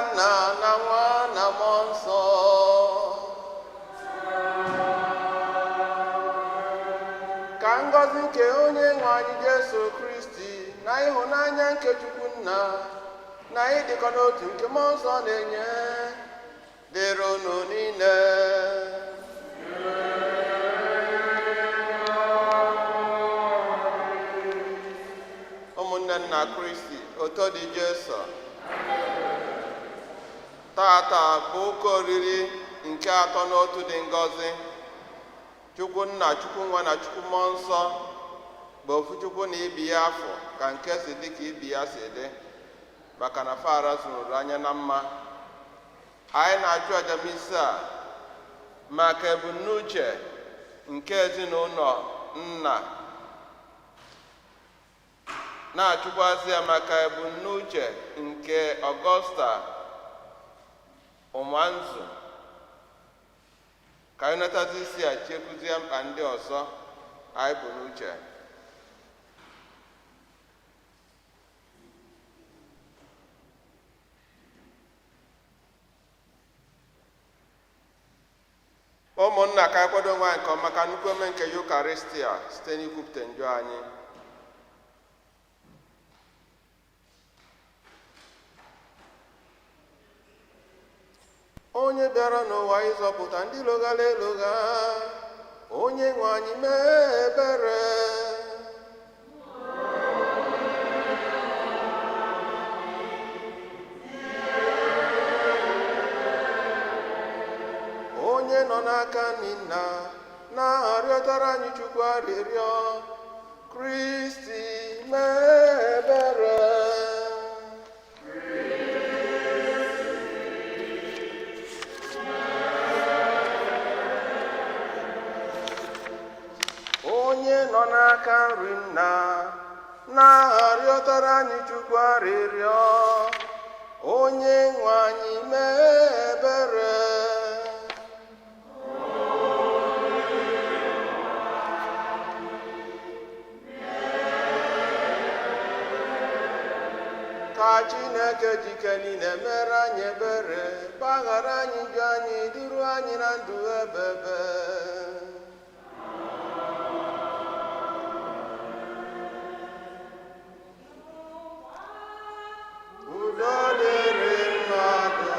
Nna na Nwa na Mmụọ Nsọ. Ka ngọzi nke onye nwe anyị Jesu Kristi na ịhụnanya nke Chukwu Nna na ịdịkọ n'otu nke Mmụọ Nsọ na-enye dịrị unu niile. Ụmụnne nna Kristi, oto dị Jesu. Tata bụ ụka oriri nke atọ n'otu dị ngọzi. Chukwu Nna, Chukwu Nwa na Chukwu Mmụọ Nsọ bụ ofu Chukwu na ibi ya afọ ka nke si dị ka ibi ya si dị, maka na fara zụrụ anya na mma. Anyị na-achụ aja misa a maka ebumnuche nke ezinụlọ nna, na-achụkwazị ya maka ebumnuche nke Augusta Ụmanzu. Ka anyị natazi isi a chekuzie mkpa ndị ọzọ anyị bụ n'uche. Ụmụnna, ka anyị kwado onwe anyị nke ọma maka nnukwu eme nke Yukaristia site n'ikwupụta njọ anyị. Onye bịara n'ụwa ịzọpụta ndị lụghara elugha, onye nwe anyị mee ebere. Onye nọ n'aka nri nna na-arịọtara anyị Chukwu arịrịọ, Kristi mee ebere. Onye nọ n'aka nri nna na-arịọtara anyị Chukwu arịrịọ, onye nwe anyị mee ebere. Ka Chineke jike niile mere anyị ebere, gbaghara anyị njọ anyị, duru anyị na ndụ ebebe. Udo dịrị mmadụ.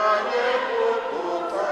Anyị kwupụta.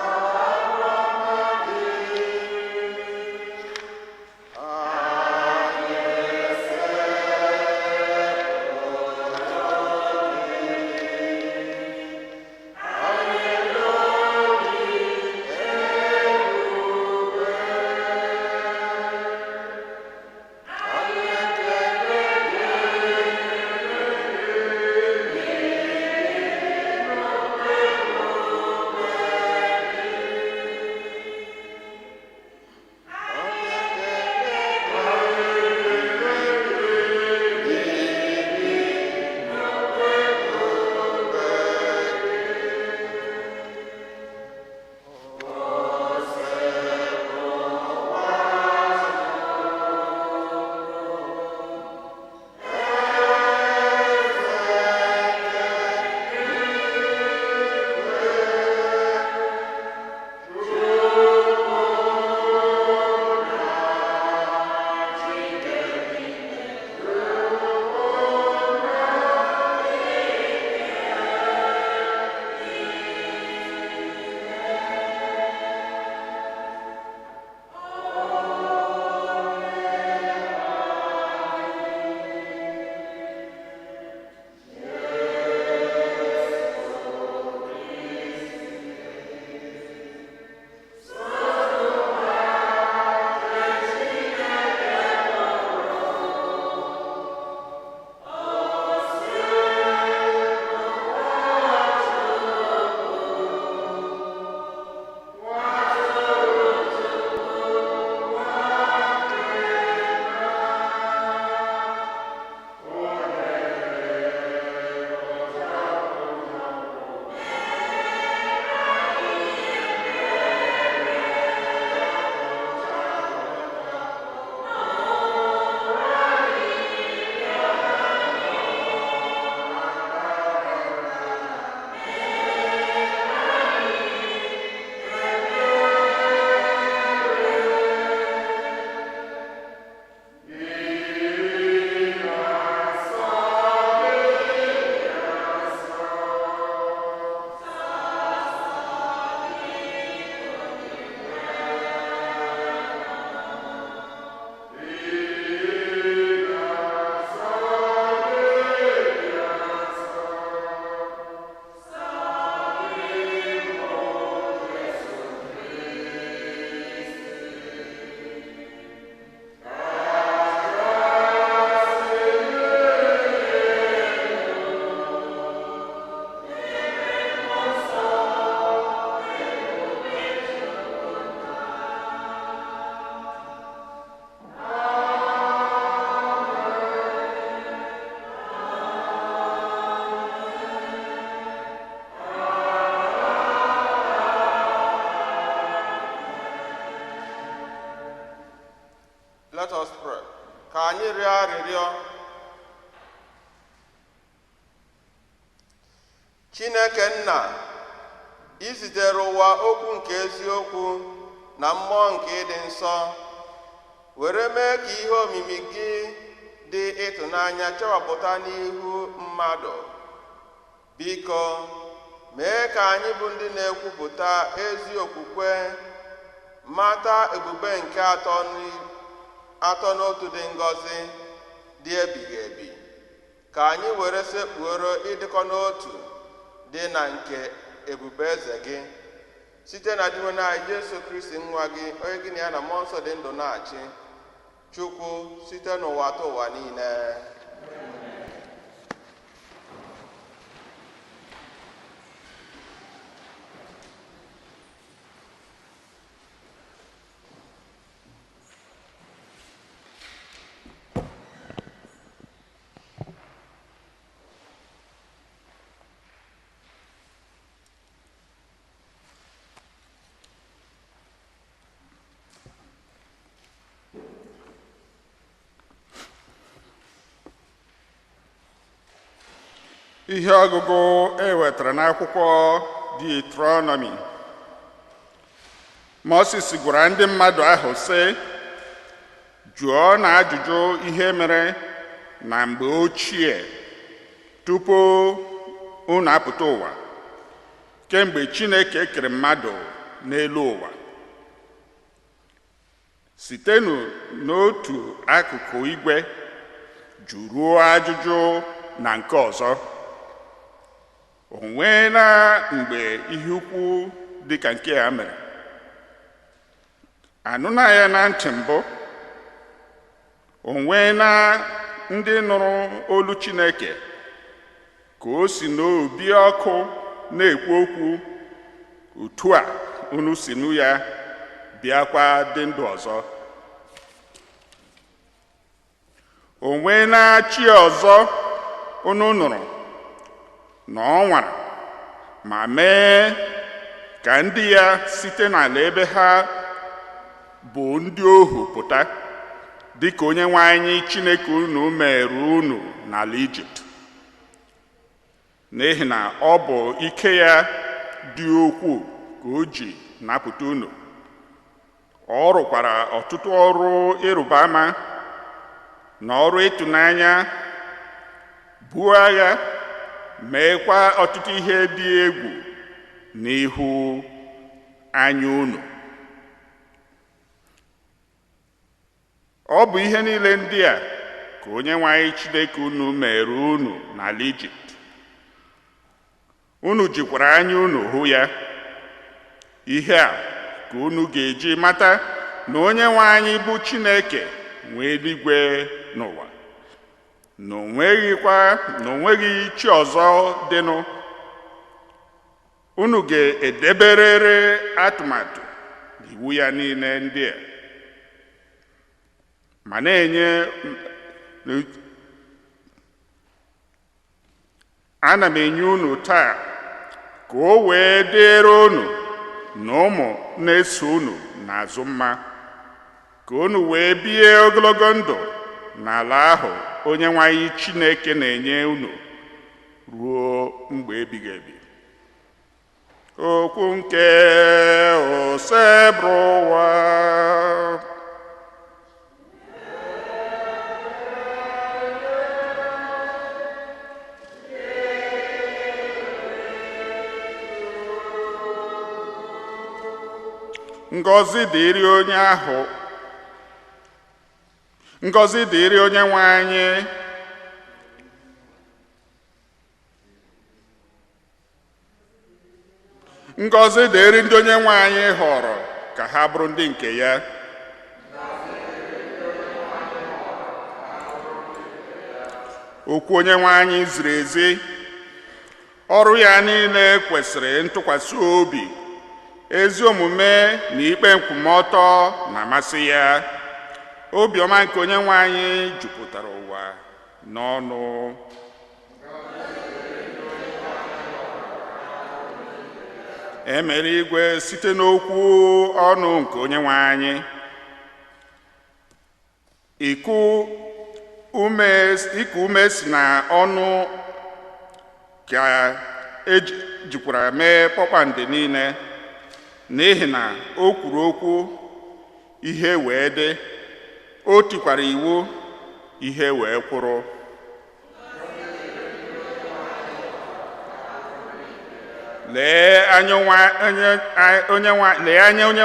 Rịọ arịrịọ. Chineke nna, i zitere ụwa okwu nke eziokwu na mmụọ nke ịdị nsọ, were mee ka ihe omimi gị dị ịtụnanya chọpụta n'ihu mmadụ. Biko, mee ka anyị bụ ndị na-ekwupụta ezi okwukwe mata ebube nke atọ n'otu dị ngọzi dị ebighị ebi, ka anyị were sekpuoro ịdịkọ n'otu dị na nke ebube eze gị, site na Dinwenụ anyị Jesu Kristi nwa gị, onye gị na ya na mmụọ nsọ dị ndụ na-achị, Chukwu, site n'ụwa ta ụwa niile. Ihe ọgụgụ e wetara n'akwụkwọ Deuteronomy. Moses gwara ndị mmadụ ahụ sị, jụọ na ajụjụ ihe mere na mgbe ochie tupu unu apụta ụwa, kemgbe Chineke kere mmadụ n'elu ụwa. Sitenụ n'otu akụkụ igwe jụruo ajụjụ na nke ọzọ. O nweela mgbe ihe ukwu dịka nke a mere? Anụna ya na ntị mbụ? O nweela ndị nụrụ olu Chineke ka o si n'obi ọkụ na-ekwu okwu otu a unu si nụ ya bịakwa dị ndụ ọzọ? O nweela chi ọzọ unu nụrụ na ọ nwara ma mee ka ndị ya site n'ala ebe ha bụ ndị ohu pụta, dịka onye nwe anyị Chineke unu mere unu n'ala Ijipt? N'ihi na ọ bụ ike ya dị ukwuu ka o ji napụta unu. Ọ rụkwara ọtụtụ ọrụ ịrịba ama na ọrụ ịtụnanya, buo agha, meekwa ọtụtụ ihe dị egwu n'ihu anya unu. Ọ bụ ihe niile ndị a ka onye nwe anyị Chineke unu mere unu n'ala Ijipt. Unu jikwara anya unu hụ ya. Ihe a ka unu ga-eji mata na onye nwe anyị bụ Chineke nwe eluigwe n'ụwa, na o nweghị chi ọzọ dịnụ. Unu ga-edeberịrị atụmatụ iwu ya niile ndị a, ma na-enye ana m enye unu taa ka o wee dịrị unu na ụmụ na-eso unu n'azụ mma, ka unu wee bie ogologo ndụ n'ala ahụ onye nwe anyị Chineke na-enye unu ruo mgbe ebighị ebi. Okwu nke Osebụrụwa. Ngọzi dịrị onye ahụ, ngọzi dịrị onye nwe anyị, ngọzi dịrị ndị onye nwe anyị họrọ ka ha bụrụ ndị nke ya. Okwu onye nwe anyị ziri ezi, ọrụ ya niile kwesịrị ntụkwasị obi, ezi omume na ikpe nkwụmọtọ na-amasị ya. Obiọma nke onye nwe anyị jupụtara ụwa n'ọnụ. Emere igwe site n'okwu ọnụ nke onye nwe anyị. Ume iku ume si na ọnụ ka ejikwara mee kpakpando niile, n'ihi na o kwuru okwu, ihe wee dị, o tikwara iwu, ihe wee kwụrụ. Lee anya onye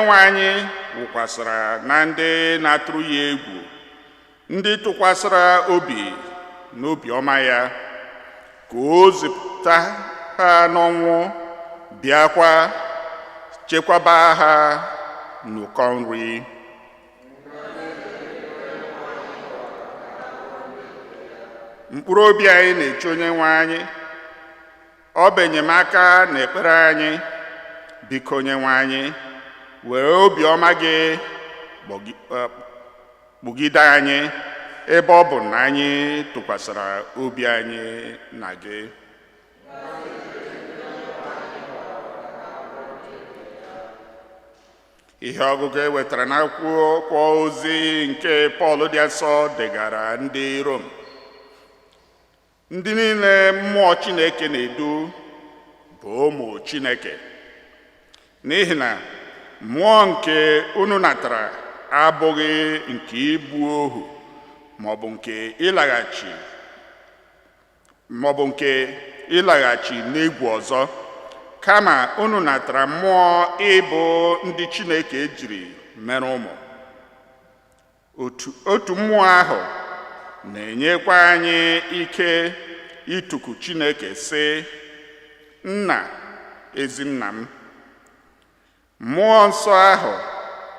nwe anyị wụkwasịrị na ndị na-atụrụ ya egwu, ndị tụkwasịrị obi n'obiọma ya, ka o zipụta ha n'ọnwụ, bịakwa chekwaba ha n'ụkọ nri. Mkpụrụ obi anyị na-eche onye nwe anyị, ọ bụ enyemaka na ekpere anyị. Biko onye nwe anyị, were obiọma gị kpụgide anyị, ebe ọ bụ na anyị tụkwasịrị obi anyị na gị. Ihe ọgụgụ e wetara n'akwụkwọ ozi nke Pọl dị asọ degara ndị Rom. Ndị niile mmụọ Chineke na-edu bụ ụmụ Chineke, n'ihi na mmụọ nke unu natara abụghị nke ịbụ ohu maọbụ nke ịlaghachi n'egwu ọzọ, kama unu natara mmụọ ịbụ ndị Chineke jiri mere ụmụ. Otu mmụọ ahụ na-enyekwa anyị ike ịtụku Chineke sị, Nna, ezi nna m. Mmụọ nsọ ahụ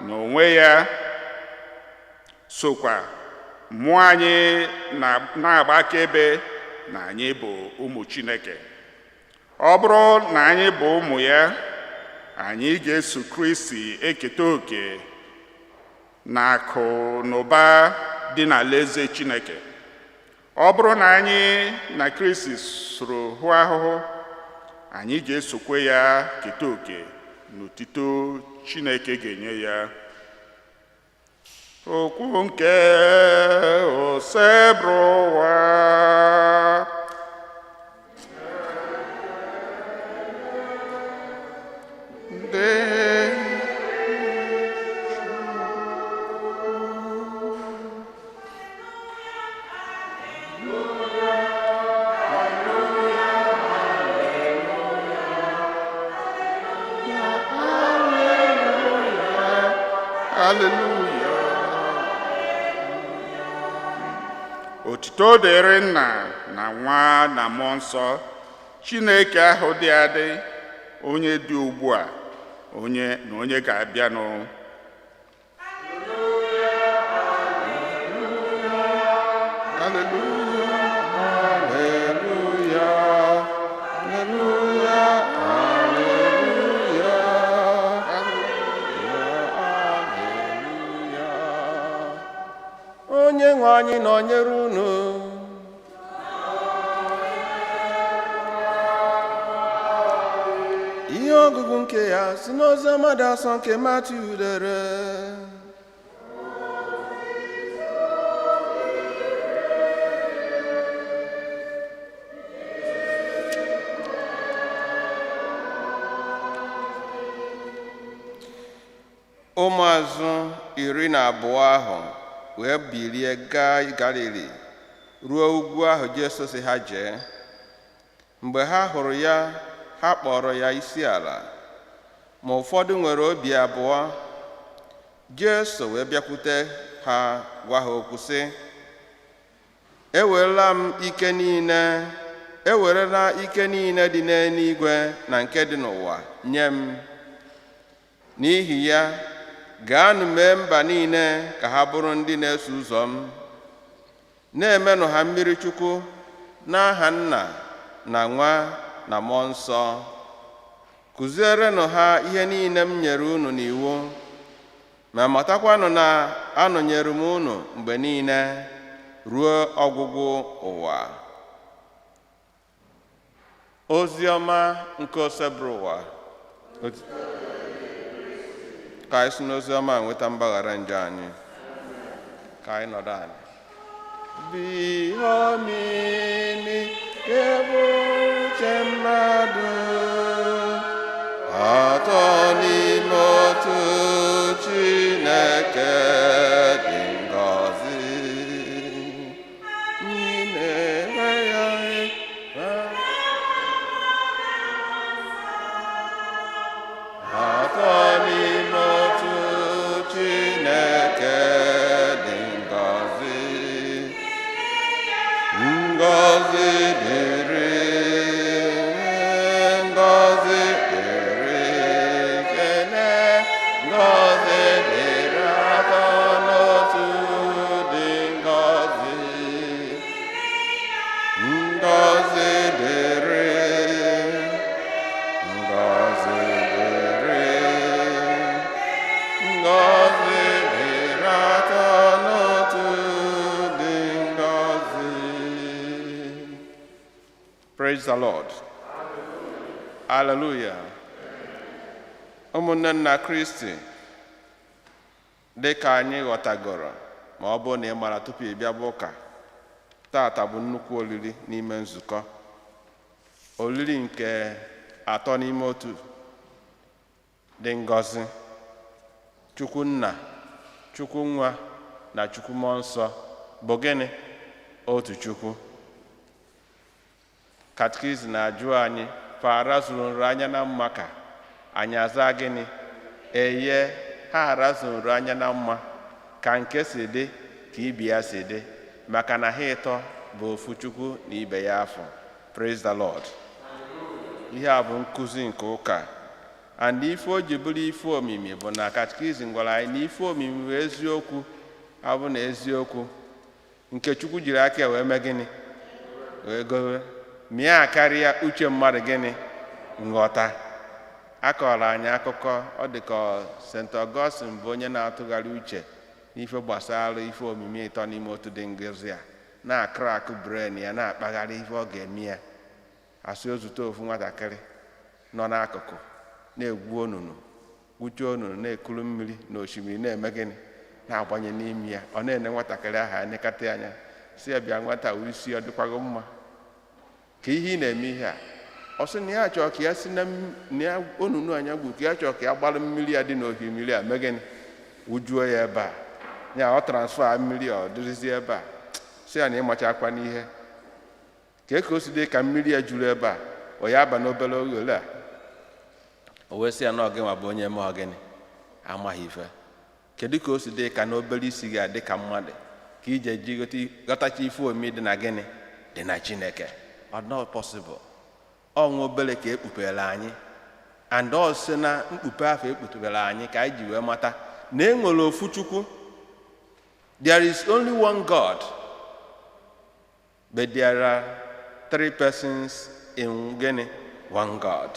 n'onwe ya sokwa mmụọ anyị na-agba akaebe na anyị bụ ụmụ Chineke. Ọ bụrụ na anyị bụ ụmụ ya, anyị ga-eso Kristi eketa oke na akụ na ụba dị n'alaeze Chineke. Ọ bụrụ na anyị na Kristi soro hụ ahụhụ, anyị ga-esokwe ya keta oke n'otito Chineke ga-enye ya. Okwu nke Osebụrụwa. Ndị Haleluya. Otito dịrị Nna na Nwa na Mmụọ Nsọ, Chineke ahụ dị adị, onye dị ugbu a, onye na onye ga-abịanụ. Haleluya, haleluya, haleluya, haleluya, haleluya. Onye nwe anyị nọnyere unu. Ihe ọgụgụ nke ya si n'oziọma dị asọ nke Matiu dere. Ụmụazụ 12 ahụ wee bilie gaa Galili ruo ugwu ahụ Jesu si ha jee. Mgbe ha hụrụ ya, ha kpọrọ ya isi ala, ma ụfọdụ nwere obi abụọ. Jesu wee bịakwute ha gwa ha okwu sị, Ewerela m ike niile, ewerela ike niile dị n'eluigwe na nke dị n'ụwa nye m. N'ihi ya, gaanụ mee mba niile ka ha bụrụ ndị na-eso ụzọ m, na-emenụ ha mmiri Chukwu n'aha Nna na Nwa na Mmụọ Nsọ. Kụzierenụ ha ihe niile m nyere unu n'iwu, ma matakwanụ na anọnyere m unu mgbe niile ruo ọgwụgwụ ụwa. Ozi ọma nke Osebụrụwa. Ka anyị si n'ozi ọma nweta mgbaghara njọ anyị. Ka anyị nọdụ ala. Bụ ihe omimi nke bụ uche mmadụ, atọ n'ime otu Chineke dị ngọzi. N'ime ya atọ n'ime otu Chineke dị ngọzi. Ngọzi dịrị, ngọzi dịrị kene, ngọzi dịrị atọ n'otu dị ngọzi. Ngọzi dịrị, ngọzi dịrị, ngọzi dịrị atọ n'otu dị ngọzi. Praise the Lord. Hallelujah. Ụmụnne nna Kristi, dị ka anyị ghọtagoro, ma ọ bụrụ na ị mara tupu ị bịa bụ ụka, tata bụ nnukwu oriri n'ime nzukọ. Oriri nke atọ n'ime otu dị ngọzi. Chukwu Nna, Chukwu Nwa na Chukwu Mmụọ Nsọ bụ gịnị? Otu Chukwu. Katikizim na-ajụ anyị, fa zuru nro anya na mma ka anyị aza gịnị? Eye, ha arazuru nro anya na mma ka nke si dị ka ibe ya si dị, maka na ha ịtọ bụ ofu Chukwu na ibe ya afọ. Praise the Lord. Ihe a bụ nkụzi nke ụka. And ife o ji bụrụ ife omimi bụ na katikizim gwara anyị na ife omimi bụ eziokwu abụ na eziokwu nke Chukwu jiri aka ya wee mee gịnị? Wee gowe mịa karịa uche mmadụ gịnị? Nghọta. A kọrọ anyị akụkọ, ọ dị ka St. Augustine bụ onye na-atụgharị uche n'ife gbasara ife omimi ịtọ n'ime otu dị ngọzi a, na-acrack brain ya, na-akpagharị ife ọ ga-eme ya. Asị o zute ofu nwatakịrị nọ n'akụkụ na-egwu onunu, gwuchie onunu, na-ekuru mmiri na osimiri, na-eme gịnị? Na-agbanye n'ime ya. Ọ na-ene nwatakịrị ahụ anekata anya, si ya, bịa nwata, isi ọ dịkwago mma ka ihe ị na-eme ihe a? Ọ sị na ya chọrọ ka ya si na ya onunu anya gwu, ka ya chọrọ ka ya gbara mmiri ya dị n'osimiri a mee gịnị? Wujuo ya ebe a. Ya ọ transfer mmiri, ọ dịrịzi ebe a. Si ya na ịmachakwa n'ihe ka o si dị ka mmiri ya juru ebe a, ọ ya aba n'obere oghere a. O wee sị ya na ọ gịnwa bụ onye mee ọgịnị amaghị ife. Kedu ka o si dị ka n'obere isi gị adị ka mmadụ ka ije ji ghọtacha ife omimi dị na gịnị dị na Chineke? Ọ not possible. Ọnwa obere ka ekpupere anyị, and ọ sị na mkpupe afọ ekpupere anyị ka anyị ji wee mata na e nwere ofu Chukwu. There is only one God, but there are three persons in gịnị? One God.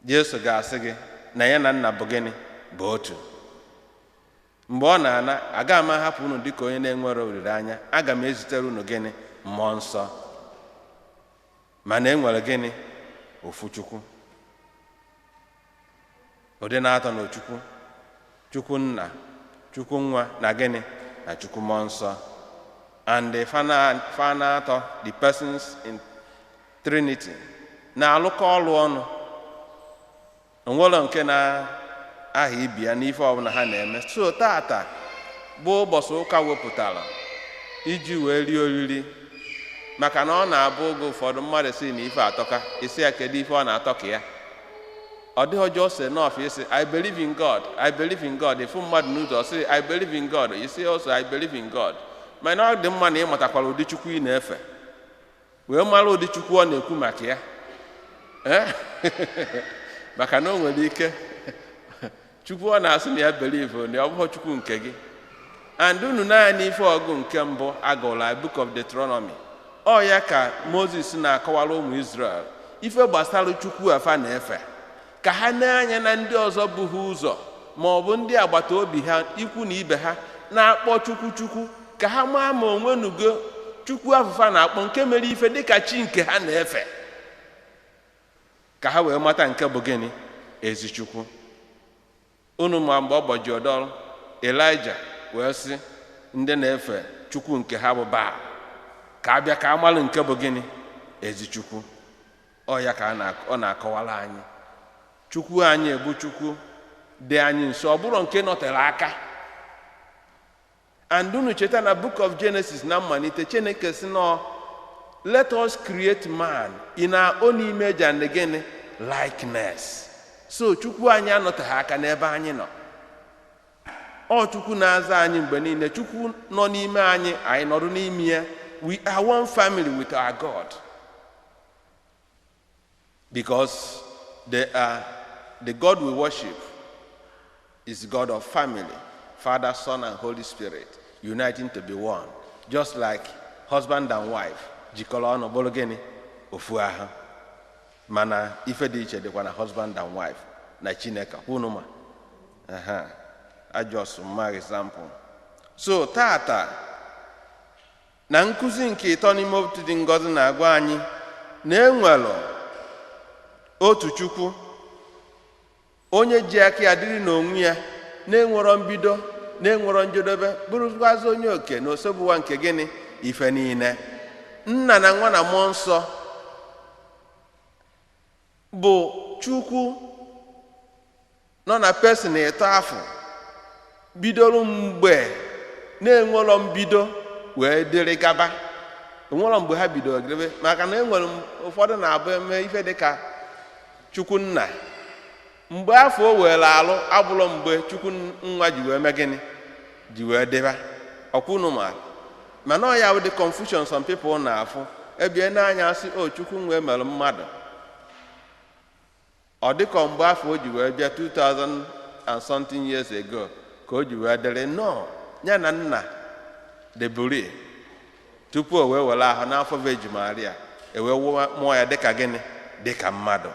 Jesu ga-asị gị na ya na nna bụ gịnị? Bụ otu. Mgbe ọ na-ana, aga m ahapụ unu dịka onye na-enwere olileanya, aga m ezitere unu gịnị? Mmụọ Nsọ. Mana e nwere gịnị? Ofu Chukwu, ụdị na-atọ n'Chukwu: Chukwu Nna, Chukwu Nwa na gịnị? Na Chukwu Mmụọ Nsọ. And the final atọ, the persons in Trinity, na-alụkọ ọlụ ọnụ. Onwere nke na-aha ibi ya n'ife ọbụla ha na-eme. So tata bụ ụbọchị ụka wepụtara iji wee rie oriri, maka na ọ na-abụ oge ụfọdụ mmadụ si na ife atọka, isi ya kedu ife ọ na-atọ ka ya. Ọ dịghị just enough isi "I believe in God, I believe in God." Ịfụ mmadụ n'ụzọ, sị "I believe in God," isi also "I believe in God." Mana ọ dị mma na ị matakwara ụdị Chukwu ị na-efe, wee mara ụdị Chukwu ọ na-ekwu maka ya. Maka na o nwere ike Chukwu ọ na-asị na ya believe na ọ bụghị Chukwu nke gị. And unu naanị ife ọgụ nke mbụ agụla, Book of Deuteronomy, ọ ya ka Moses na-akọwara ụmụ Israel ife gbasara Chukwu afa na-efe, ka ha nee anya na ndị ọzọ bụ ha ụzọ, ma ọ bụ ndị agbata obi ha, ikwu na ibe ha na-akpọ Chukwu Chukwu, ka ha maa ma onwenugo Chukwu afụfa na-akpọ nke mere ife dịka chi nke ha na-efe, ka ha wee mata nke bụ gịnị? Ezi Chukwu. Unu ma mgbe ọ gbaji ọdọrọ Elija wee sị ndị na-efe Chukwu Chukwu nke ha bụ Baal ka abịa ka amalụ nke bụ gịnị ezi Chukwu. Ọ ya ka ọ na-akọwara anyị. Chukwu anyị bụ Chukwu dị anyị nso, ọ bụrụ nke nọtere aka. And unu cheta na Book of Genesis na mmalite, Chineke sị nọ, let us create man in our own image and gịnị likeness. So Chukwu anyị anọteghị aka n'ebe anyị nọ. Ọ Chukwu na-aza anyị mgbe niile. Chukwu nọ n'ime anyị, anyị nọrọ n'ime ya. We are one family with our God, because they are the God we worship is God of family, Father, Son, and Holy Spirit, uniting to be one, just like husband and wife jikọrọ ọnụ bụrụ gịnị ofu ahụ. Mana ife dị iche dịkwa na husband and wife na Chineke kwunu ma aha ajọs mma example. So tata na nkụzi nke ịtọ n'ime otu dị ngọzi na-agwa anyị na enwere otu Chukwu onye ji aka ya dịrị n'onwe ya, na-enwerọ mbido, na-enwerọ njedebe, bụrụkwazị onye oke na osebụwa nke gịnị ife niile. Nna na Nwa na Mmụọ Nsọ bụ Chukwu nọ na person ịtọ afọ bidoro mgbe na-enwerọ mbido wee dịrị gaba. Enwerọ mgbe ha bidoro debe, maka na enwere ụfọdụ na-abụ eme ife dịka Chukwu Nna mgbe afọ o were alụ abụrụ mgbe Chukwu Nwa ji wee mee gịnị ji wee deba ọkwụnụ. Ma mana ọ ya bụ the confusion some people na-afụ ebie n'anya sị o Chukwu nwe mere mmadụ, ọ dịka mgbe afọ o ji wee bịa 2000 and something years ago ka o ji wee dịrị nọ ya na nna deburi tupu o wee were ahụ n'afọ Virgin Maria e wee mụọ ya dịka gịnị dịka mmadụ.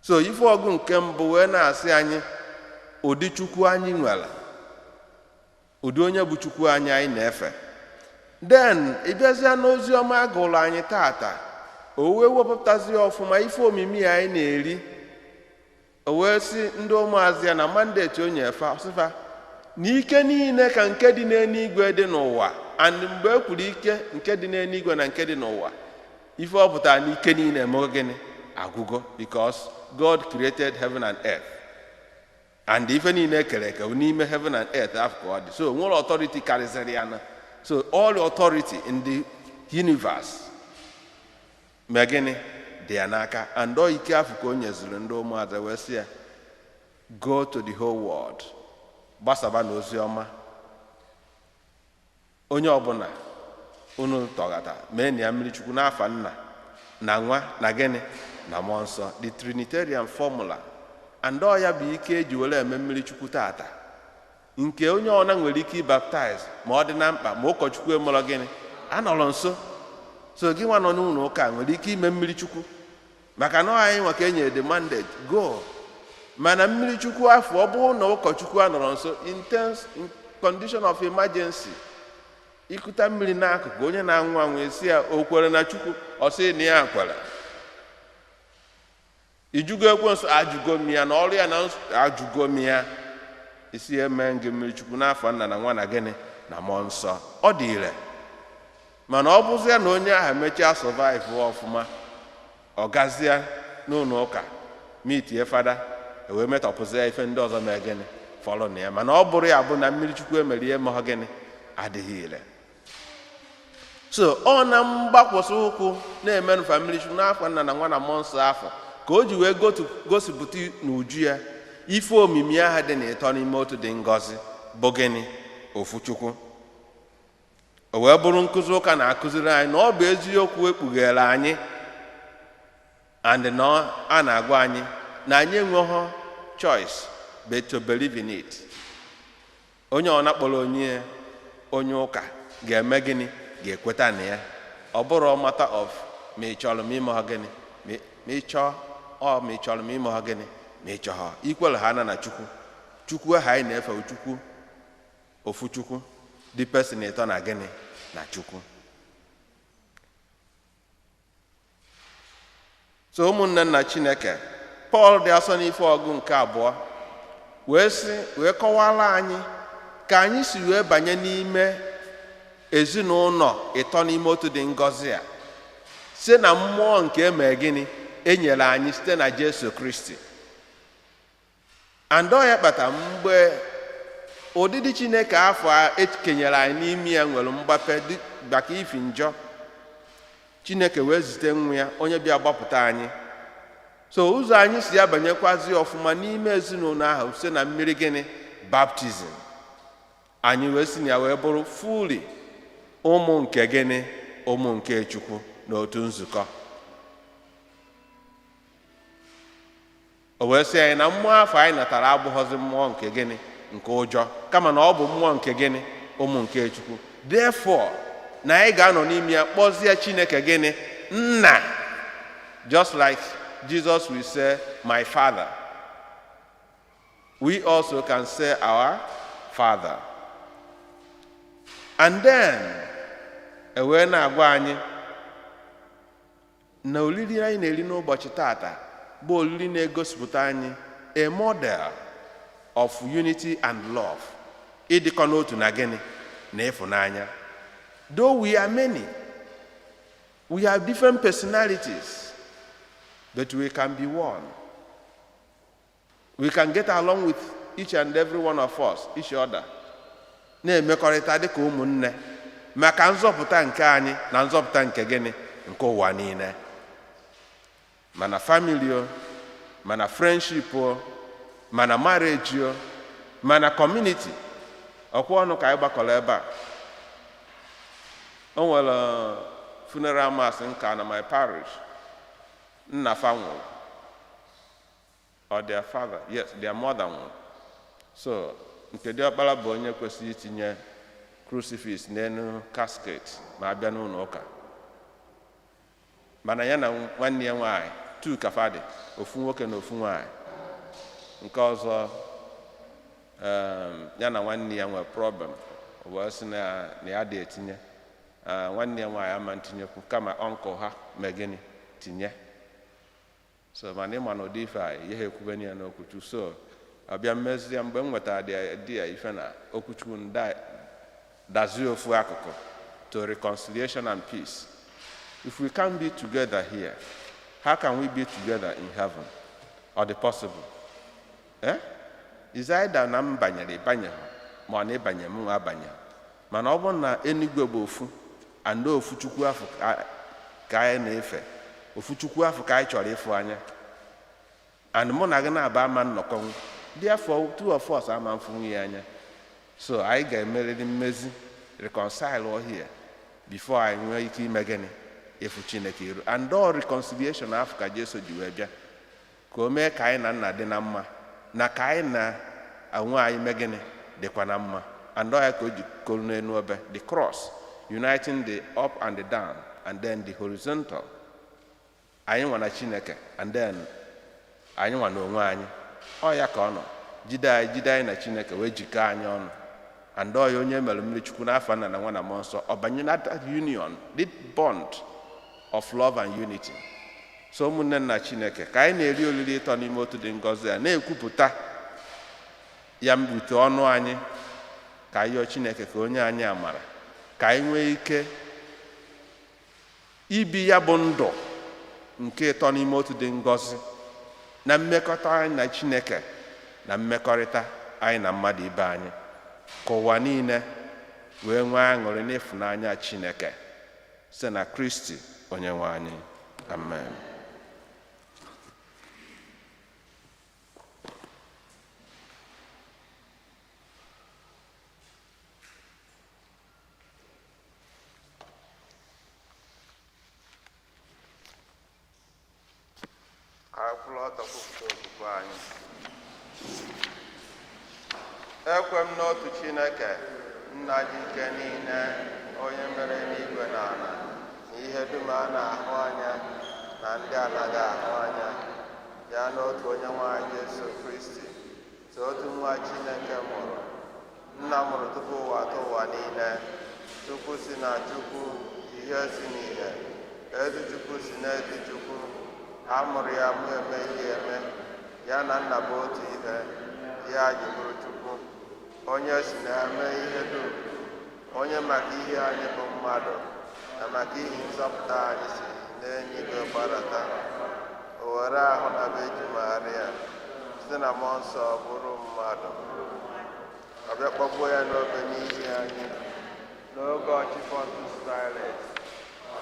So ife ọgụ nke mbụ wee na-asị anyị ụdị Chukwu anyị nwere, ụdị onye bụ Chukwu anyị anyị na-efe. Then ị bịazịa n'ozi ọma agụrụ anyị tata, o wee wepụtazi ọfụma ife omimi anyị na-eri. O wee sị ndị ụmụazị ya na mandate o nyefe ọsịfa na ike niile ka nke dị n'eluigwe dị n'ụwa. And mgbe e kwuru ike nke dị n'eluigwe na nke dị n'ụwa, ife ọ pụtara na ike niile emego gịnị agwụgo, because God created heaven and earth, and ife niile ekere eke bụ n'ime heaven and earth afọ ka ọ dị. So nwere authority karịsịrị ya na so all authority in the universe mee gịnị dị ya n'aka. And ọ ike afọ ka o nyeziri ndị ụmụada wee sị ya, go to the whole world, gbasaba n'ozi ọma, onye ọbụla unu tọghata mee na ya mmiri Chukwu n'afa Nna na Nwa na gịnị na Mmụọ Nsọ, the Trinitarian formula. And ọ ya bụ ike eji were eme mmiri Chukwu tata, nke onye ọna nwere ike ịbaptize ma ọ dị na mkpa, ma ụkọchukwu emụrọ gịnị anọrọ nso. So gị nwa nọ n'ụlọ ụka nwere ike ime mmiri Chukwu, maka na anyị nwa ka e nyere the mandate go. Mana mmiri Chukwu afọ, ọ bụrụ na ụkọchukwu anọrọ nso, intense in condition of emergency, ikuta mmiri n'akụkụ onye na-anwụ anwụ, esi ya o kwere na Chukwu, ọ sị na ya kwere. Ijugo ekwensu ajụgo m ya na ọrụ ya na ajụgo m ya, isi ya eme gị mmiri Chukwu n'afọ Nna na Nwa na gịnị na Mmụọ Nsọ, ọ dị ire. Mana ọ bụzie na onye ahụ emechaa survive ọfụma, ọ gazie n'ụlọ ụka mitie fada, ewee metọpụzie ife ndị ọzọ mee gịnị fọrọ na ya. Mana ọ bụrụ ya bụ na mmiri Chukwu emere ihe ma gịnị adịghị ire. So ọ na mgbakwụsị ụkwụ na-emerụfa mmiri Chukwu n'afọ Nna na Nwa na Mmụọ Nsọ afọ ka o ji wee gosipụta n'uju ya ife omimi ahụ dị n'ịtọ n'ime otu dị ngọzi bụ gịnị ofu Chukwu. O wee bụrụ nkụzi ụka na-akụziri anyị na ọ bụ eziokwu ekpughere anyị, and na a na-agwa anyị na anyị enweghị choice but to believe in it. Onye ọ na-akpọrọ onye onye ụka ga-eme gịnị ga-ekweta na ya. Ọ bụrụ matter of ma ị chọrọ ma ime ha gịnị ma ị chọọ ọ ma ị chọrọ ma ime ha gịnị ma ị chọọ ikwere ha na na Chukwu. Chukwu ahụ anyị na-efe Chukwu ofu Chukwu dị person ịtọ na gịnị na Chukwu. So ụmụnne nna Chineke, Pọl dị asọ n'ife ọgụ nke abụọ wee sị wee kọwara anyị ka anyị si wee banye n'ime Ezinụlọ Ịtọ n'Ime Otu dị ngọzi a site na mmụọ nke eme gịnị enyere anyị site na Jesu Kristi. And ọ ya kpata mgbe ụdịdị Chineke afọ a ekenyere anyị n'ime ya nwere mgbape maka ifi njọ, Chineke wee zite nwa ya onye bịa gbapụta anyị. So ụzọ anyị si abanyekwazi ọfụma n'ime ezinụlọ ahụ site na mmiri gịnị? Baptizim. Anyị wee si na ya wee bụrụ fully ụmụ nke gịnị? Ụmụ nke Chukwu n'otu nzukọ. O wee sị anyị na mmụọ afọ anyị natara abụghọzi mmụọ nke gịnị? Nke ụjọ, kama na ọ bụ mmụọ nke gịnị? Ụmụ nke Chukwu. Therefore, na anyị ga-anọ n'ime ya kpọzie Chineke gịnị? Nna. Just like Jesus will say, "My Father," we also can say our Father. And then e wee na-agwa anyị na oriri anyị na-eri n'ụbọchị tata bụ oriri na-egosipụta anyị a model of unity and love, ịdịkọ n'otu na gịnị? Na ịfụnanya. Though we are many, we have different personalities, but we can be one. We can get along with each and every one of us, each other, na-emekọrịta dịka ụmụnne maka nzọpụta nke anyị na nzọpụta nke gịnị? Nke ụwa niile. Mana family o, mana friendship o, mana marriage o, mana community, ọkwa ọnụ ka anyị gbakọrọ ebe a. O nwere funeral mass nka na my parish. Nna fa nwụrụ, or their father, yes, their mother nwụrụ. So nke diọkpara bụ onye kwesịrị itinye crucifix n'elu casket ma abịa n'ụlọ ụka, mana ya na nwanne ya nwaanyị tu kafadị, ofu nwoke na ofu nwaanyị nke ọzọ, ya na nwanne ya nwere problem. O wee sị na ya dị etinye. Ah, nwanne ya nwaanyị ama ntinyekwu, kama uncle ha mee gịnị? Tinye. So mana ịma na ụdị ife a ihe ha ekwubeni ya n'okwuchukwu, so ọbịa mmezi ya mgbe m nwetara dị ya ife na okwuchukwu dazie ofu akụkụ to reconciliation and peace. If we can't be together here, how can we be together in heaven? Or the possible, eh? Is either na m banyere ịbanyeghị, ma ọ na ịbanye m nwa abanye. Mana ọ bụrụ na eluigwe bụ ofu and ofu Chukwu afọ ka anyị na-efe, ofu Chukwu afọ ka anyị chọrọ ịfụ anya, and mụ na gị na-aba ama nnọkọnwụ, therefore two of us ama mfụnwu ya anya. So anyị ga-emerịrị mmezi, reconcile all here before anyị nwee ike ime gịnị? Ịfụ Chineke iru. And all reconciliation afọ ka Jesu ji wee bịa ka o mee ka anyị na nna dị na mma, na ka anyị na onwe anyị mee gịnị? Dịkwa na mma. And ọ ya ka o ji kolu n'elu obe, the cross uniting the up and the down and then the horizontal, anyị nwa na Chineke and then anyị nwa na onwe anyị. Ọ ya ka ọ nọ jide anyị, jide anyị na Chineke wee jikọọ anyị ọnụ. And ọ ya onye mere mmiri Chukwu n'afọ Nna na Nwa na Mmụọ Nsọ, ọ banye na that union, the bond of love and unity. So ụmụnne nna Chineke, ka anyị na-eri oriri Ịtọ n'Ime Otu dị ngọzi a, na-ekwupụta ya mbute ọnụ anyị, ka anyị yọọ Chineke ka onye anyị amara ka anyị nwee ike ibi ya bụ ndụ nke Ịtọ n'Ime Otu dị ngọzi na mmekọta anyị na Chineke na mmekọrịta anyị na mmadụ ibe anyị, ka ụwa niile wee nwee aṅụrị n'ịfụnanya Chineke site na Kristi onye nwe anyị. Amen. Ka anyị kwụrụ ọtọ kwupụta okwukwe anyị. Ekwe m n'otu Chineke, Nna ji ike niile, onye mere eluigwe na ala na ihe dum a na-ahụ anya na ndị anaghị ahụ anya, ya n'otu onye nwe anyị Jesu Kristi, so otu nwa Chineke mụrụ, Nna mụrụ tupu ụwa atọ ụwa niile, Chukwu si na Chukwu, ihe si n'ihe, ezi Chukwu si n'ezi Chukwu, a mụrụ ya mụ emeghị eme, ya na Nna bụ otu ihe, ya ji bụrụ Chukwu, onye si na-eme ihe dum, Onye maka ihe anyị bụ mmadụ na maka ihe nzọpụta anyị si n'eluigwe gbadata. O were ahụ na Virgin Maria site na mmụọ nsọ bụrụ mmadụ. Ọ bịa kpọgbuo ya n'obe n'ihi anyị n'oge ọchị Pontius Pilate,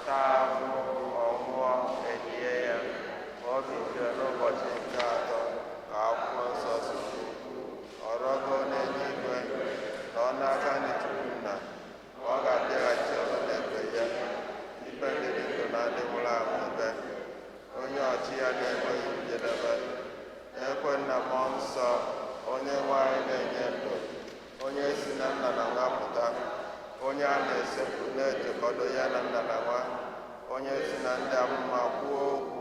taa ahụhụ, ọ nwụọ, elie ya, ma o bilitere n'ụbọchị nke atọ ka akwụkwọ nsọ si kwuo. Ọ rọgoo n'eluigwe na ọ n'aka nri Chukwu Nna, ọ ga-abịaghachi ọzọ n'ebube ya, ikpe ndị dị ndụ na ndị nwụrụ anwụ ikpe, onye ọchị ya na-enweghị njedebe. Ekwe na mmụọ nsọ, onye nwe anyị na-enye ndụ, onye si na nna na nwa pụta, onye a na-esepụ na-ejikọdo ya na nna na nwa, onye si na ndị amụma kwuo okwu.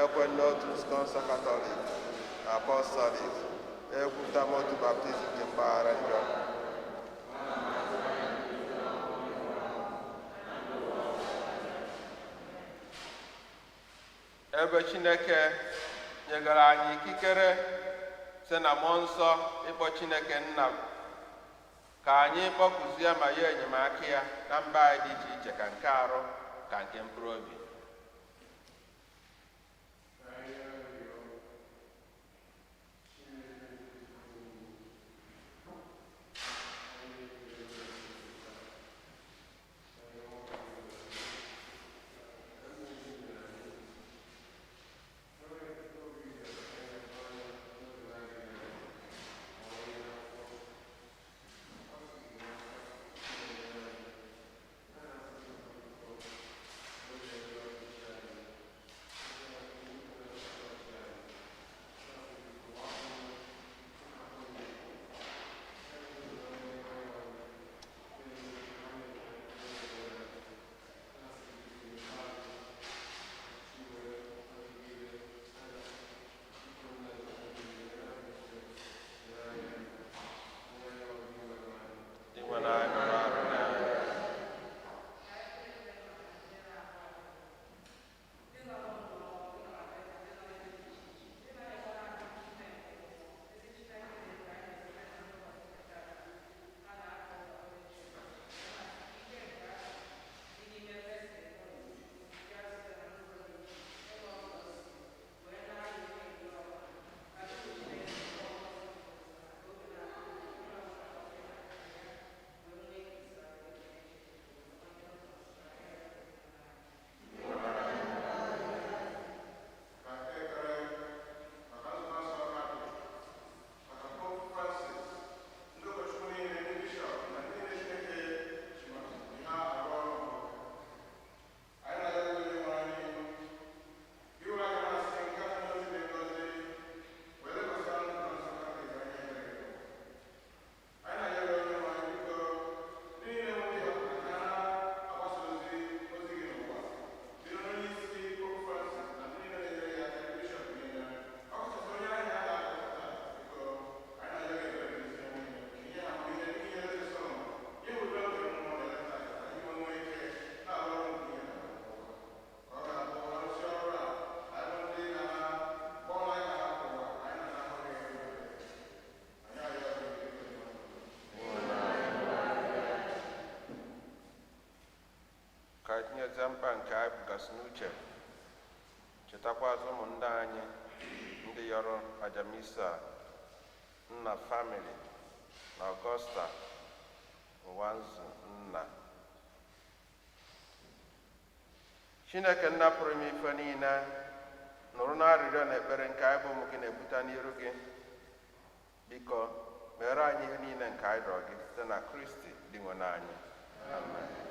Ekwe n'otu nzukọ nsọ Katọlik na Apọstọlik, ekwupụta m otu baptizim nke mgbaghara njọ. Ebe Chineke nyegara anyị ikikere site na mmụọ nsọ ịkpọ Chineke nna, ka anyị kpọkụzie ma ya enyemaka ya na mba anyị dị iche iche, ka nke arụ ka nke mkpụrụ obi. Inwe na anyị nụrụ arụ n'anya. Ka anyị tinyezie mkpa nke anyị bugasị n'uche, chetakwazị ụmụnne anyị ndị yọrọ ajamisa nna famili na Augusta Nwanzu nna. Chineke nna pụrụ ime ife niile, nụrụ na arịrịọ na ekpere nke anyị bụ ụmụ gị na-ebute n'iru gị. Biko mere anyị ihe niile nke anyị rịọrọ gị site na Kristi Dinwenụ anyị. Amen. Amen.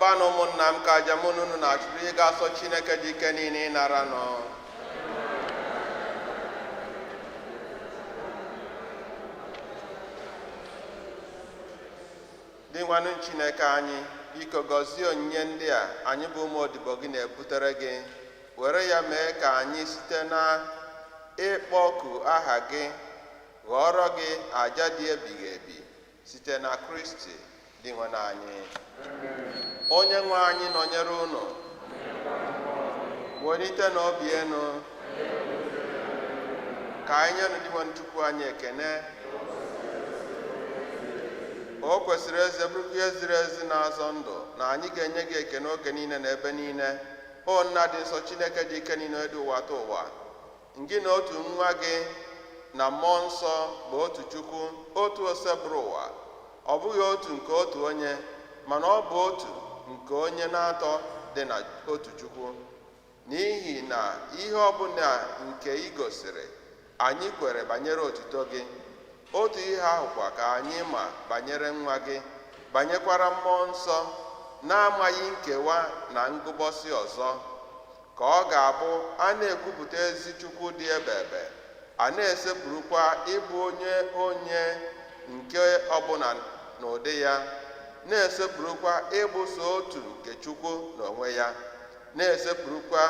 Kwekọbanụ ụmụnna m ka aja mụ na unu na-achụrụ ihe ga-asọ Chineke dị ike niile ịnara nọ. Dị nwanne Chineke anyị, biko gọzie onyinye ndị a anyị bụ ụmụ odibo gị na-ebutere gị. Were ya mee ka anyị site na ịkpọku aha gị ghọọrọ gị aja dị ebighị ebi site na Kristi dị nwanne anyị. Onye nwe anyị nọnyere unu. Welite n'obi enu. Ka anyị nyenụ dị nwanne Chukwu anyị ekene. O kwesịrị eze bụrụkwa ihe ziri ezi na-azọ ndụ na anyị ga-enye gị ekene oge niile na ebe niile. O nna dị nsọ Chineke dị ike niile dị ụwa ta ụwa, ngị na otu nwa gị na mmụọ nsọ bụ otu Chukwu, otu osebụrụ ụwa. Ọ bụghị otu nke otu onye, mana ọ bụ otu nke onye na-atọ dị na otu Chukwu. N'ihi na ihe ọbụla nke ị gosiri anyị kwere banyere otuto gị, otu ihe ahụkwa ka anyị ma banyere nwa gị, banyekwara mmụọ nsọ, na-amaghị nkewa na ngụbọsị ọzọ, ka ọ ga-abụ a na-ekwupụta ezi Chukwu dị ebebe, a na-esepụrụkwa ịbụ onye onye nke ọbụla n'ụdị ya, na-esepụrụkwa ịbụso otu nke Chukwu n'onwe ya, na-esepụrụkwa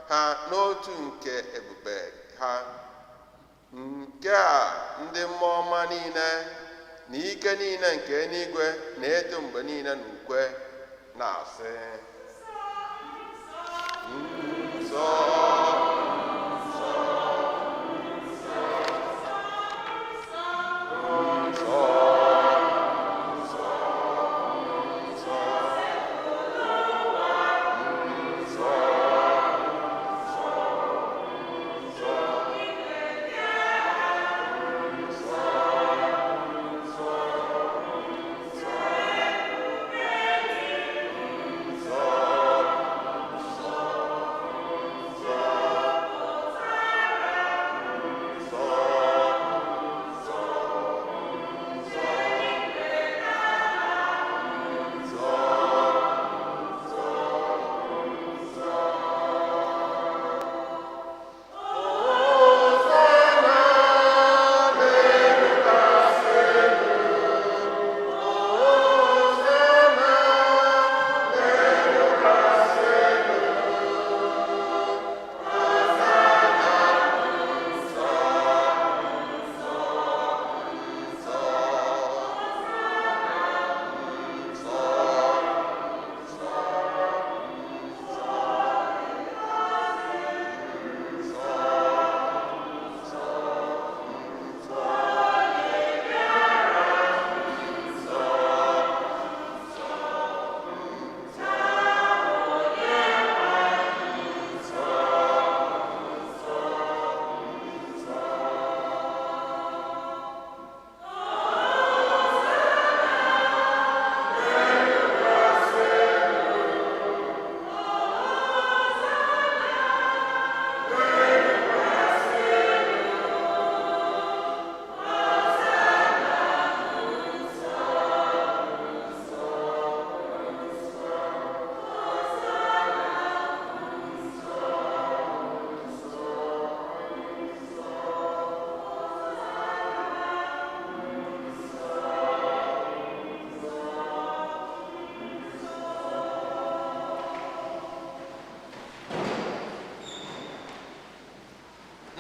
ha n'otu nke ebube ha. Nke a ndị mmụọ ọma niile na ike niile nke eluigwe na-eto mgbe niile n'ukwe na-asị: Nsọ, nsọ, nsọ, nsọ, nsọ, nsọ, nsọ,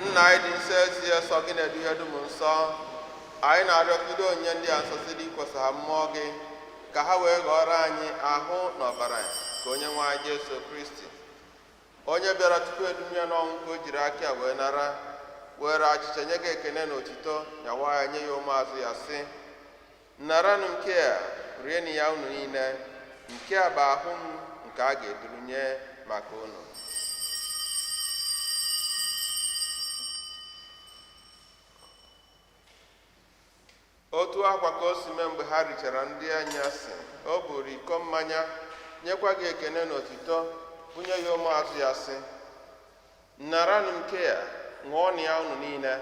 Nna anyị dị nsọ ezie sọ gị na-edu ihe dum nsọ. Anyị na-arịọ ka ido onyinye ndị a nsọ site n'ikwesa ha mmụọ gị, ka ha wee ghọrọ anyị ahụ na ọbara nke onye nwe anyị Jesu Kristi, onye bịara tupu edum ya n'ọnwụ ka o jiri aka ya wee nara, were achịcha nye gị ekene na otito, nyawa ya nye ya ụmụazụ ya sị: naranụ nke a, rienụ ya unu niile, nke a bụ ahụ m nke a ga-eduru nye maka unu. Otu akwa ka o si mee mgbe ha richara nri anyasị, o buru iko mmanya, nyekwa gị ekene na otito, bunye ya ụmụazụ ya sị: naranụ nke a, ṅụọnụ ya unu niile,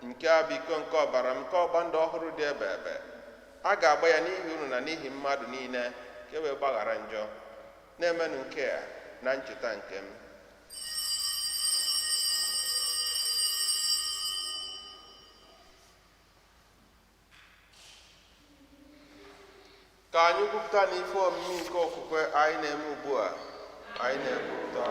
nke a bụ iko nke ọbara m nke ọgba ndụ ọhụrụ dị ebe ebe. A ga-agba ya n'ihi unu na n'ihi mmadụ niile ka e wee gbaghara njọ. Na-emenụ nke a na ncheta nke m. Ka anyị kwupụta na ife omimi nke okwukwe anyị na-eme ugbu a. Anyị na-ekwupụta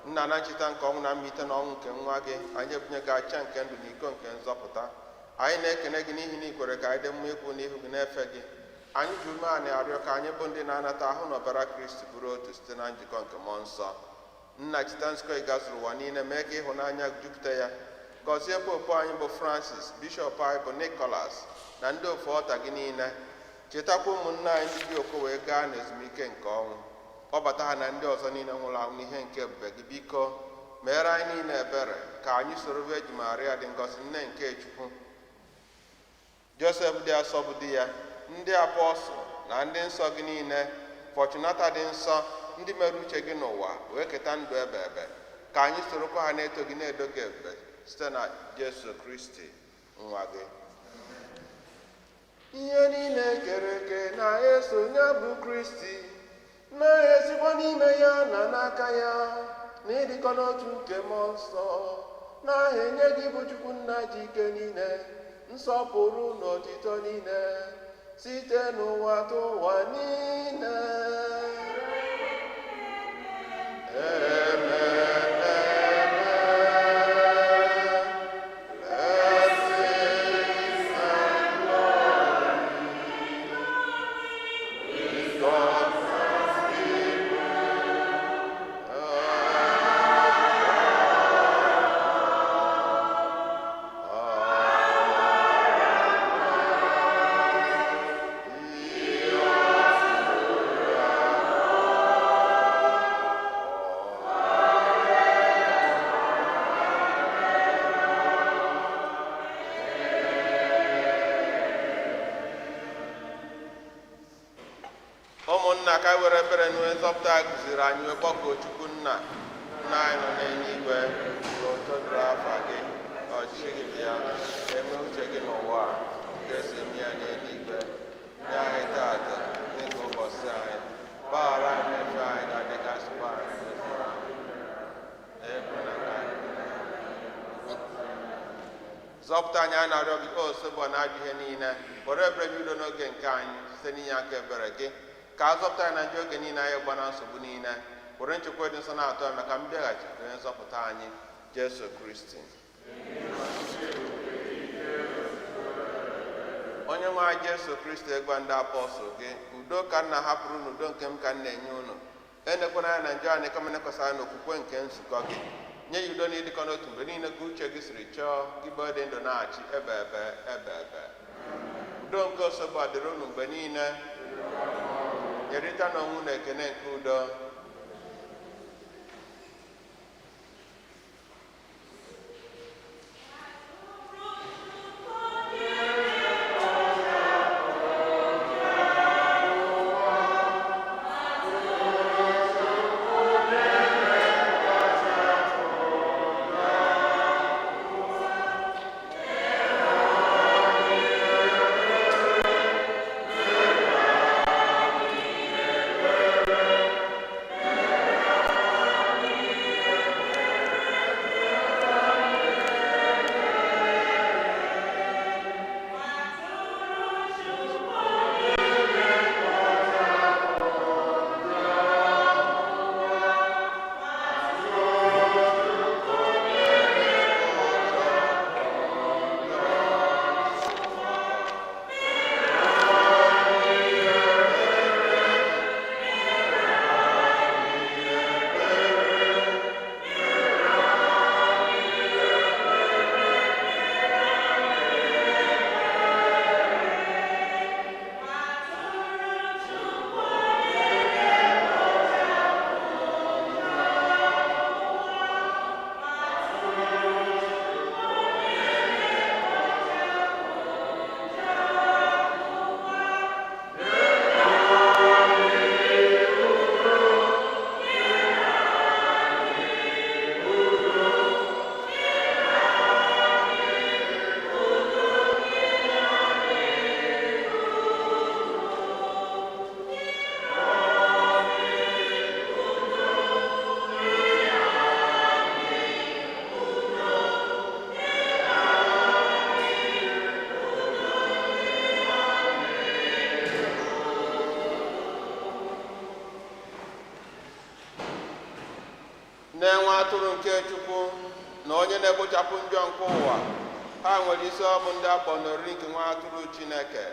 nna na ncheta nke ọnwụ na mbilite n'ọnwụ nke nwa gị, anyị ebunye gị acha nke ndụ na iko nke nzọpụta. Anyị na-ekene gị n'ihi na ị kwere ka anyị dị mma ikwu n'ihu gị na-efe gị. Anyị ji umeanị arịọ ka anyị bụ ndị na-anata ahụ na ọbara Kristi bụrụ otu site na njikọ nke mmụọ nsọ. Nna, cheta nzukọ ị gazuru ụwa niile, mee ka ịhụnanya jupụta ya. Gọzie popu anyị bụ Francis, bishọp anyị bụ Nicholas na ndị ofu ọta gị niile. Chetakwa ụmụnne anyị ndị ji okwe wee gaa n'ezumike nke ọnwụ, kpọbata ha na ndị ọzọ niile nwụrụ anwụ n'ihe nke ebube gị. Biko meere anyị niile ebere ka anyị soro Virgin Maria dị ngọzi, nne nke Chukwu, Josef dị asọ bụ di ya, ndị apọstụl na ndị nsọ gị niile, Fortunata dị nsọ, ndị mere uche gị n'ụwa wee keta ndụ ebe ebe, ka anyị sorokwa ha na-eto gị na-edo gị ebube site na Jesu Kristi nwa gị. Ihe niile kere eke na-eso ya bụ Kristi, na-esikwa n'ime ya na n'aka ya, na ịdịkọ n'otu nke mmụọ nsọ, na-enye gị bụ Chukwu nna ji ike niile, nsọpụrụ na otito niile, site n'ụwa tụ ụwa niile. Amen. Amen. Blessings and glory, wisdom, Ụmụnna, ka anyị were ebere nwe nzọpụta a kụziri anyị wee kpọkuo Chukwu nna. Nna anyị nọ n'eluigwe, ka otito dịrị afa gị, ka ọchịchị gị bịa, ka eme uche gị n'ụwa a, ka esi eme ya n'eluigwe. Nye anyị tata dịka ụbọchị anyị. Gbaghara anyị mmehie anyị na dịka anyị si gbaghara ndị mehiere anyị. Ekwela ka anyị. Zọpụta anyị, anyị na-arịọ gị, o Osebụrụwa na ajọ ihe niile. Were ebere gị udo n'oge nke anyị site n'inye aka ebere gị, ka a zọpụta anyị na njọ oge niile anyị gba na nsogbu niile, were nchekwa dị nsọ na-atọ ya maka mbịaghachi onye nzọpụta anyị Jesu Kristi. Onye nwe anyị Jesu Kristi, ịgwa ndị apọstụl gị, udo ka m na-ahapụrụ unu, udo nke m ka m na-enye unu. Enekwana anya na njọ anyị, kama nekwasị anya n'okwukwe nke nzukọ gị. Nye ya udo na ịdịkọ n'otu mgbe niile ka uche gị siri chọọ gị, bụ dị ndụ na-achị ebe ebe ebe ebe. Udo nke Osebụrụwa dịrị unu mgbe niile. Nyerịta n'onwe unu ekene nke udo. Na-enwe atụrụ nke Chukwu na onye na-ekpochapụ njọ nke ụwa. Ha nwere isi ọ bụ ndị akpọ n'oriri nke nwa atụrụ Chineke.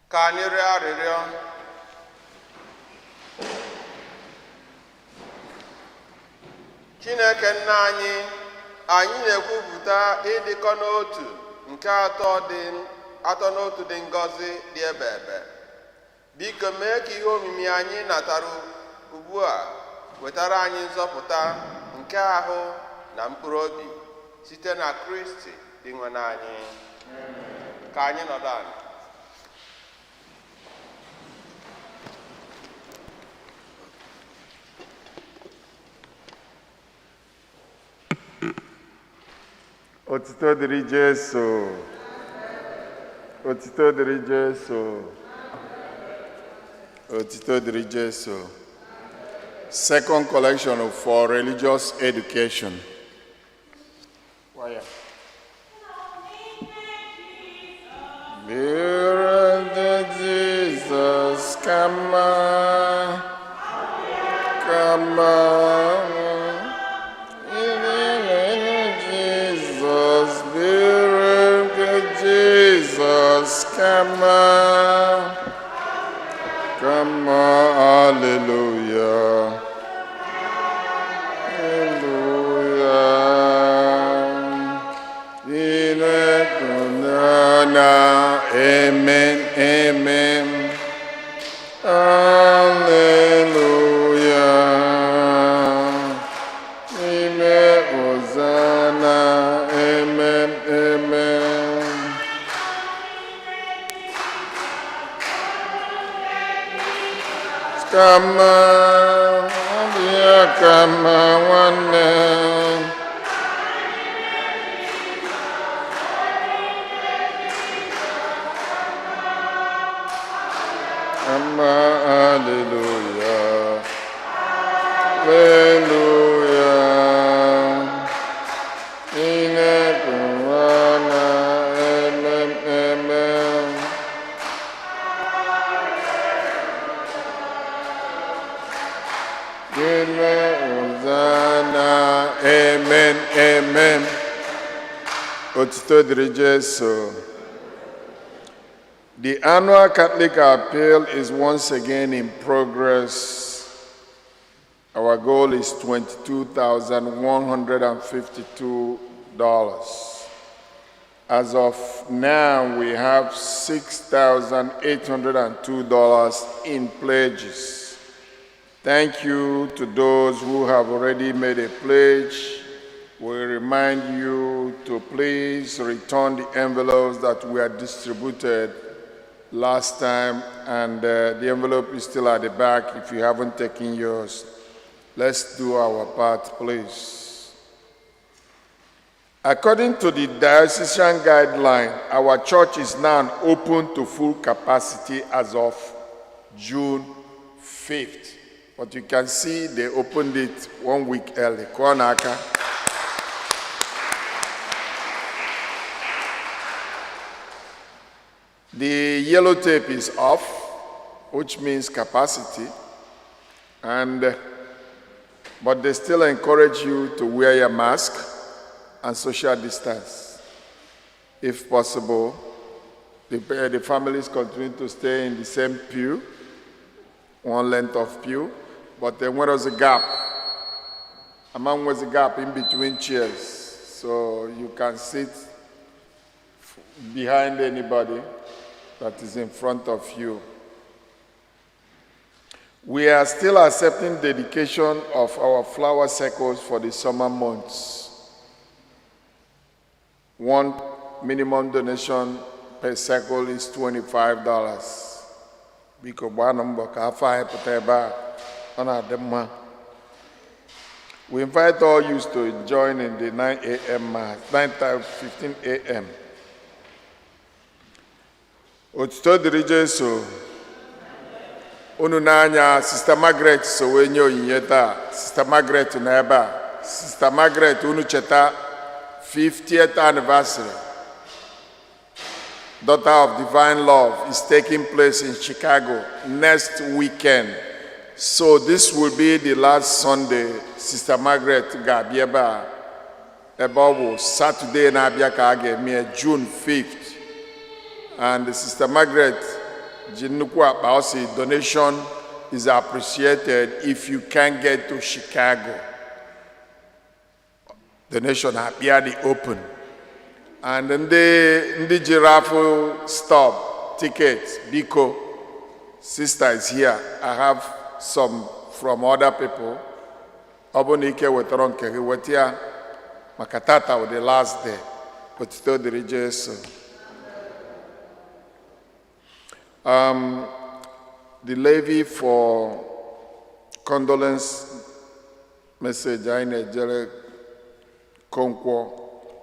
Ka anyị rịọ arịrịọ. Chineke nna anyị, anyị na-ekwupụta ịdịkọ n'otu nke atọ dị atọ n'otu dị ngọzi dị ebe ebe. Biko mee ka ihe omimi anyị natara ugbu a wetara anyị nzọpụta nke ahụ na mkpụrụ obi site na Kristi dị nwe anyị. Ka anyị nọdụ ala. Otito dịrị Jesu. Otito dịrị Jesu. Otito dịrị Jesu. Second collection for religious education. Choir. Bịara Jesus, kama, kama. Jesus, miracle Jesus, come on, come on, hallelujah, hallelujah. Amen, amen, hallelujah. Amen, Hosanna, amen, amen. Kama, bịa kama nwanne. Kama, hallelujah, hallelujah. Chineke nwana, amen, amen. Amen, Hosanna, amen, amen. Otito dịrị Jesu. The annual Catholic Appeal is once again in progress. Our goal is $22,152. As of now, we have $6,802 in pledges. Thank you to those who have already made a pledge. We remind you to please return the envelopes that were distributed last time, and the envelope is still at the back if you haven't taken yours. Let's do our part, please. According to the diocesan guideline, our church is now open to full capacity as of June 5th. But you can see they opened it one week early. Kụọ n'aka. The yellow tape is off, which means capacity, and but they still encourage you to wear your mask and social distance. If possible, the families continue to stay in the same pew, one length of pew, but then there was a gap. Among was a gap in between chairs, so you can sit behind anybody that is in front of you. We are still accepting dedication of our flower circles for the summer months. One minimum donation per circle is $25. Biko gbaanụ mbọ ka afọ anyị pụta ebe a, ọ na-adị mma. We invite all youths to join in the 9 a.m. Mass, 9:15 a.m. Otuto dịrị Jesu. Unu n'anya, Sister Margaret so wee nye onyinye taa. Sister Margaret nọ ebe a. Sister Margaret, unu cheta 50th anniversary. Daughter of Divine Love is taking place in Chicago next weekend. So this will be the last Sunday Sister Margaret ga-abịa ebe a. Ebe ọ bụ Saturday na-abịa ka a ga-eme ya, June 5th. And Sister Margaret ji nnukwu akpa. Ọ sị donation is appreciated if you can get to Chicago. Donation akpịa dị open. And ndị ji raffle stop ticket, biko, sister is here. I have some from other people. Ọ bụ na ike wetara nke gị, weta ya, maka tata wụ the last day. Otito dịrị Jesu. The levy for condolence message anyị na-ejere Konkwo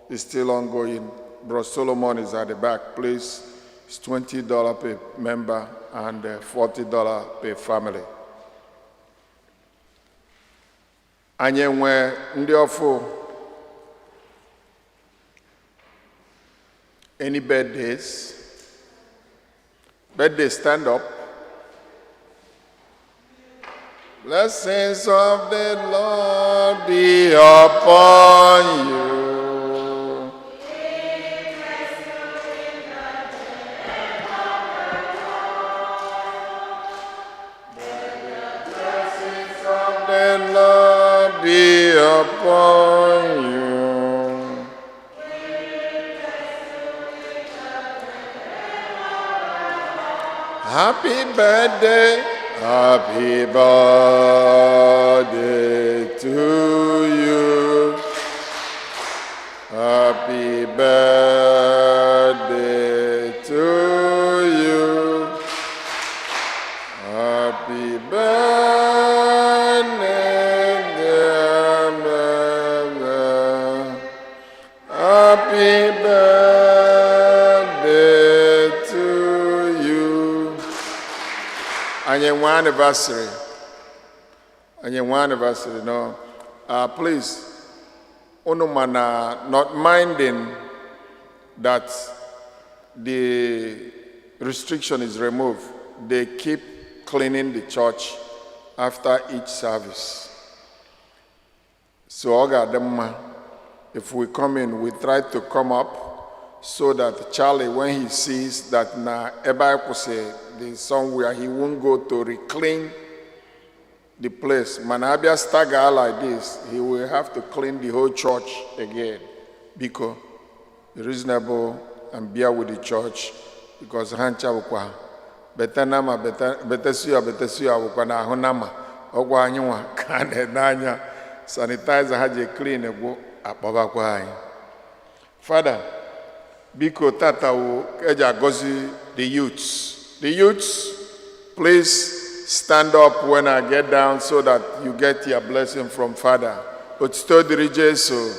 is still ongoing. Bro Solomon is at the back, please. It's $20 per member and $40 per family. Anyị enwe ndị ọfụ? Any birthdays? Birthday, stand up. Blessings of the Lord be upon you. Blessings of the Lord be upon you. Happy birthday, happy birthday to you. Happy birthday to you. Happy birthday, dear brother. Happy birthday to you. Anyị nwe anniversary. Anyị nwe anniversary, no. Please, unu mana, not minding that the restriction is removed, they keep cleaning the church after each service. So ọ ga-adị mma if we come in, we try to come up so that Charlie, when he sees that na ebe anyị kwụsị the somewhere, he won't go to reclean the place. Mana abịa stagger like this, he will have to clean the whole church again. Biko, be reasonable and bear with the church, because ha ncha bụkwa bete nama bete suya, bete suya bụkwa na ahụ nama ọgwụ anyị nwa ka a na-ene anya sanitizer ha ji clean gwụ akpọbakwa anyị. Father, biko, tata wụ eji agọzi the youths. The youths, please stand up when I get down so that you get your blessing from Father. Otito dịrị Jesu.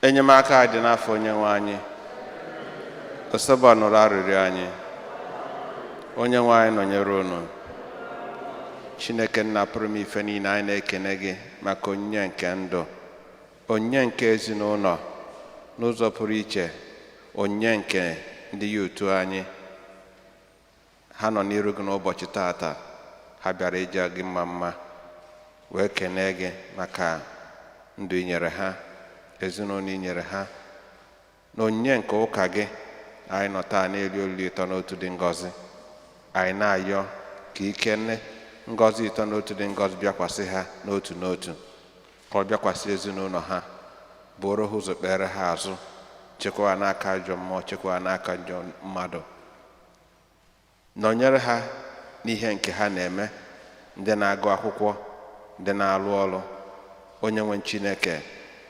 Enyemaka dị n'afọ onye nwe anyị. Oseba nụrụ arịrịọ anyị. Onye nwe anyị nọnyere unu. Chineke nna pụrụ m ife niile, anyị na-ekene gị maka onyinye nke ndụ, onyinye nke ezinụlọ, n'ụzọ pụrụ iche onyinye nke ndị ya otu anyị. Ha nọ n'iru gị n'ụbọchị tata. Ha bịara ije gị mma mma wee kenee gị maka ndụ i nyere ha, ezinụlọ i nyere ha, na onyinye nke ụka gị. Anyị nọ taa n'elu olili ịtọ n'otu dị ngọzi. Anyị na-ayọ ka ike nne ngọzi ịtọ n'otu dị ngọzi bịakwasị ha n'otu n'otu, ka ọ bịakwasị ezinụlọ ha, bụrụ ha ụzọ, kpere ha azụ, chekwa ha n'aka ajọ mmụọ, chekwa ha n'aka ajọ mmadụ, nọnyere ha n'ihe nke ha na-eme, ndị na-agụ akwụkwọ, ndị na-alụ ọrụ. Onye nwe Chineke,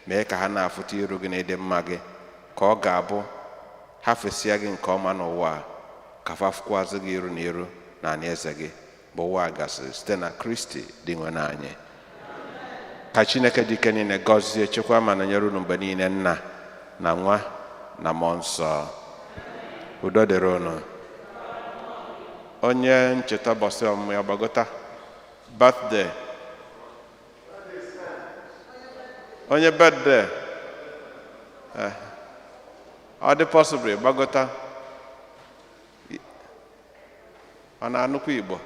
mee ka ha na-afụta iru gị na ịdị mma gị, ka ọ ga-abụ ha fesịa gị nke ọma n'ụwa a, ka fa fụkwazị gị iru na iru na eze gị bụ ụwa a gasịrị, site na Kristi dị nwe anyị. Ka Chineke dị ike niile gọzie, chekwa ma nọnyere unu mgbe niile, Nna na Nwa na Mmụọ Nsọ. Udo dịrị unu. Onye ncheta ụbọchị ọmụmụ ya, gbagota. Birthday, onye birthday, ọ dị possible, gbagota. Ọ na-anụkwa Igbo.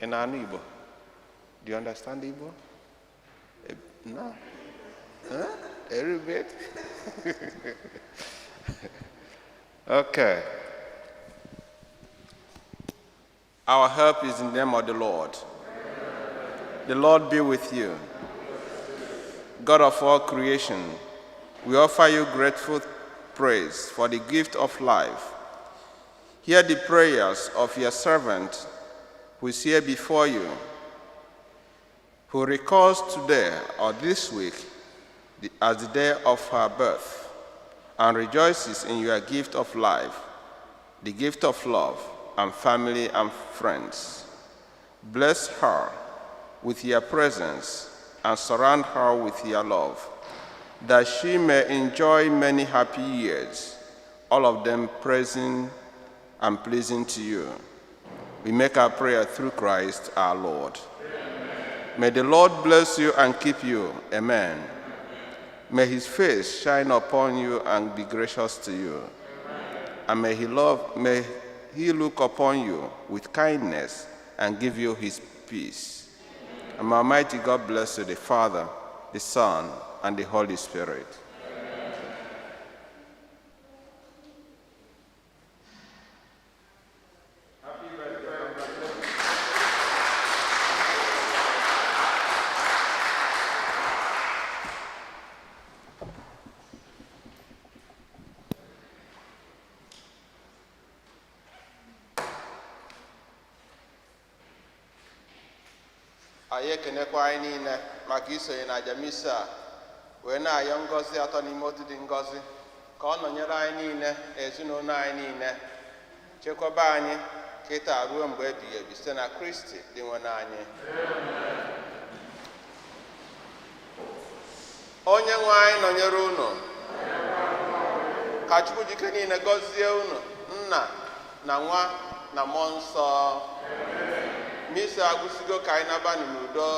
Ị na-anụ Igbo? Do you understand Igbo? No. Huh? A little bit? Okay. Our help is in the name of the Lord. The Lord be with you. God of all creation, we offer you grateful praise for the gift of life. Hear the prayers of your servant who is here before you, who recalls today or this week as the day of her birth, and rejoices in your gift of life, the gift of love and family and friends. Bless her with your presence and surround her with your love, that she may enjoy many happy years, all of them praising and pleasing to you. We make our prayer through Christ our Lord. Amen. May the Lord bless you and keep you. Amen. May his face shine upon you and be gracious to you. Amen. And may he look upon you with kindness and give you his peace. Amen. And may Almighty God bless you, the Father, the Son, and the Holy Spirit. Amen. Happy birthday. Anyị ekenekwa anyị niile maka isonye na aja misa a, wee na-ayọ ngọzi atọ n'ime otu dị ngọzi ka ọ nọnyere anyị niile na ezinụlọ anyị niile, chekwaba anyị kịta ruo mgbe ebighị ebi site na Kristi dị nwe anyị. Onye nwe anyị nọnyere unu. Ka Chukwu jike niile gọzie unu, Nna na Nwa na Mmụọ Nsọ. Misa agwụsigo, ka anyị nabanụ n'udo.